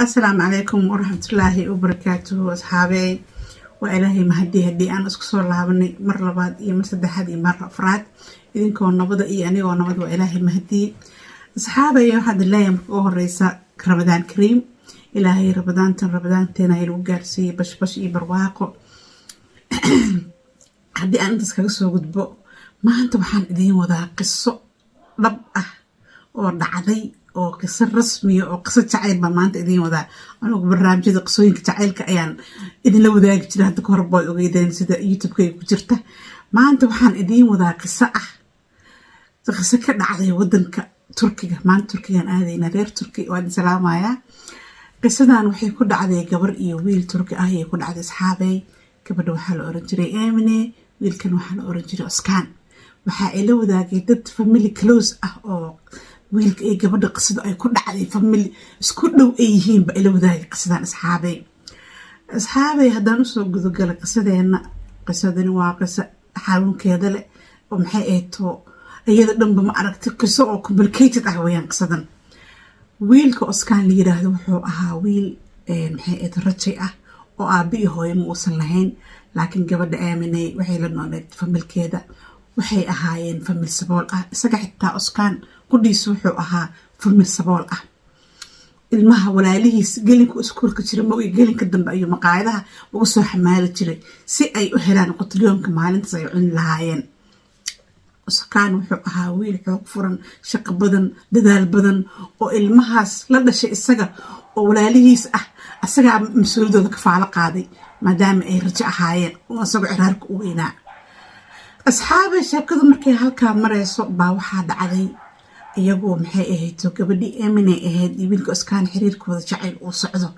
Asalaamu calaykum waraxmatullaahi wabarakaatuhu. Asxaabey, waa Ilaahay mahadii haddii aan isku soo laabanay mar labaad iyo mar saddexaad iyo mar afraad, idinkoo nabada iyo anigoo nabad, waa Ilaahay mahadii. Asxaabey, waxaad leeyahay marka ugu horeysa Ramadaan kariim. Ilaahay Ramadaantan Ramadaanteena ay lagu gaarsiiyey bashbash iyo barwaaqo. Haddii aan intaas kaga soo gudbo, maanta waxaan idiin wadaa qiso dhab ah oo dhacday, oo qiso rasmiya, oo qiso jacayl baa maanta idiin wadaa. Anugu barnaamijyada qisooyinka jacaylka ayaan idinla wadaagi jiray hadda kahor, baad ogeydeen sida YouTube-kayga ku jirta. Maanta waxaan idiin wadaa qiso ah, qiso ka dhacday wadanka Turkiga. Maanta Turkigaan aadayna. Reer Turki waan idin salaamayaa. Qisadan waxay ku dhacday gabar iyo wiil Turki ah ayay ku dhacday, asxaabey. Gabadha waxaa la oran jiray Emine, wiilkan waxaa la oran jiray Oskan. Waxa ay la wadaagay dad family close ah oo wiilka iyo gabadha qisada ay ku dhacday family isku dhow ay yihiin ba ay la wadaagay qisadan, asxaabey. Asxaabey, haddaan usoo gudagalay qisadeena, qisadani waa qiso xanuunkeeda leh oo maxay ahayto, iyada dhanba ma aragti, qiso oo complicated ah weeyaan qisadan. Wiilka Oskan la yiraahdo wuxuu ahaa wiil, maxay ahayd, rajay ah oo aabi iyo hooyo ma uusan lahayn, laakiin gabadha Aaminay waxay la nooleed familkeeda. Waxay ahaayeen famil sabool ah. Isaga xitaa Oskan qudhiisa wuxuu ahaa famil sabool ah. Ilmaha walaalihiis gelinka iskuulka jira ma gelinka dambe ayuu maqaayadaha uga soo xamaali jiray si ay u helaan qutlyoonka maalintaas ay cuni lahaayeen. Oskan wuxuu ahaa wiil xoog furan, shaqo badan, dadaal badan, oo ilmahaas la dhashay isaga oo walaalihiis ah asagaa mas-uuliyadooda kafaalo qaaday, maadaama ay rajo ahaayeen oo isagoo ciraarka u weynaa. Asxaabay, sheekadu markay halkaa mareyso baa waxaa dhacday iyagoo, maxay ahayto, gabadhii Emine ahayd iyo wiilka Oskaan xiriirkooda jacayl uu socdo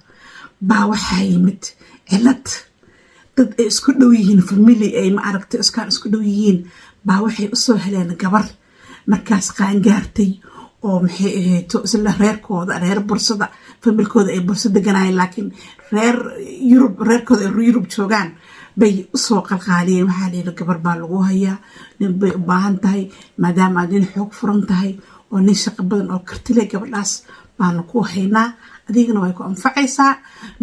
baa waxaa yimid cilad. Dad ay isku dhow yihiin, family ay, ma aragtay, Oskaan isku dhow yihiin baa waxay usoo heleen gabar markaas qaangaartay oo, maxay ahayto, isla reerkooda, reer Bursada, familkooda ay Bursa deganayeen, laakiin reer Yurub, reerkooda ay Yurub joogaan bay usoo qalqaaliyeen. Waxaa layidhi, gabar baa lagu hayaa, nin bay u baahan tahay, maadaama aad nin xoog furan tahay oo nin shaqo badan oo kartile, gabadhaas baanu ku haynaa, adigana way ku anfacaysaa,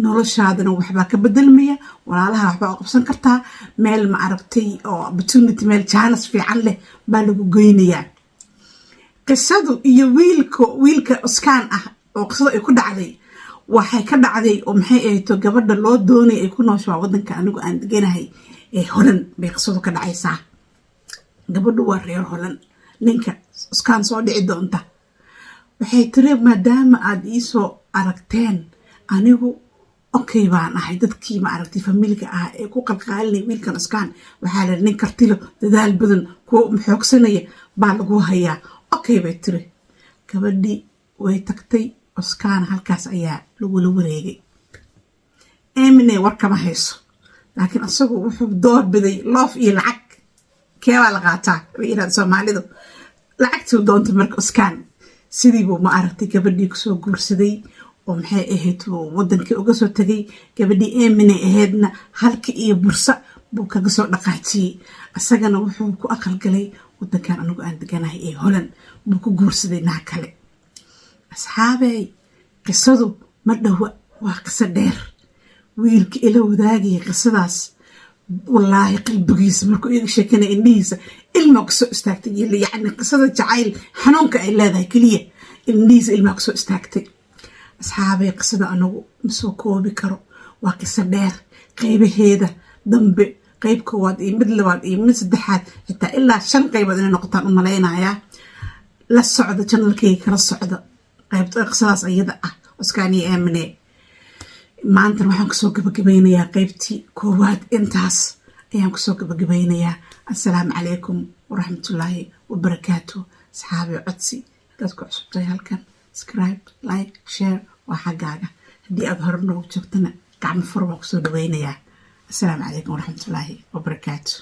noloshaadana waxbaa ka bedelmaya, walaalaha waxbaa u qabsan kartaa, meel, ma aragtay, oo opportunity, meel chance fiican leh baa lagu geynayaa. Qisadu iyo wiilka Oskaan ah oo qisadu ay ku dhacday waxay ka dhacday oo, maxay ahayto, gabadha loo doonay ay ku noosho waa wadanka anigu aan deganahay ee Holan bay qisadu ka dhacaysaa. Gabadhu waa reer Holan. Ninka Oskaan soo dhici doonta waxay tiri, maadaama aad iisoo aragteen, anigu okay baan ahay. Dadkii, ma aragtay, familiga ah ee ku qalqaalinay wiilkan Oskaan waxaa la nin kartilo, dadaal badan, kuwa xoogsanaya baa lagu hayaa. Okay bay tiri. Gabadhii way tagtay. Oskaan halkaas ayaa lagula wareegay. Emine war kama hayso, laakiin isagu wuxuu doorbiday love iyo lacag keebaa la qaataa bay yirahda Soomaalidu. Lacagtii doonta marka Oskaan sidiibuu, ma aragtay, gabadhii kusoo guursaday oo, maxay ahayd, wadankii uga soo tegay. Gabadhii Emine ahaydna halka iyo Bursa buu kaga soo dhaqaajiyey. Isagana wuxuu ku aqalgalay wadankan anigu aan deganahay ee Holand buu ku guursaday naag kale. Asxaabey, qisadu ma dhowa, waa qiso dheer. Wiilka ila wadaagaya qisadaas, wallaahi, qalbigiisa markuu iga sheekanaya, indhihiisa ilmaa kusoo istaagtay. Yacni qisada jacayl xanuunka ay leedahay keliya, indhihiisa ilmaa kusoo istaagtay. Asxaabay, qisada anagu ma soo koobi karo, waa qiso dheer. Qaybaheeda dambe, qayb koowaad iyo mid labaad iyo mid saddexaad, xitaa ilaa shan qaybood inay noqotaan u malaynayaa. La socda channelkayga, kala socda qaybta qisadaas iyada ah, Oskaan iyo Aamine. Maantana waxaan kusoo gabagabeynayaa qaybtii koowaad, intaas ayaan kusoo gabagabeynayaa. Assalaamu calaykum waraxmatullaahi wabarakaatu. Asxaabi, codsi: haddaad ku cusubtahay halkan, subscribe, like, share waa xaggaaga. Haddii aad hore noogu joogtana, gacmo fur baan kusoo dhaweynayaa. Assalaamu calaykum waraxmatullaahi wabarakaatu.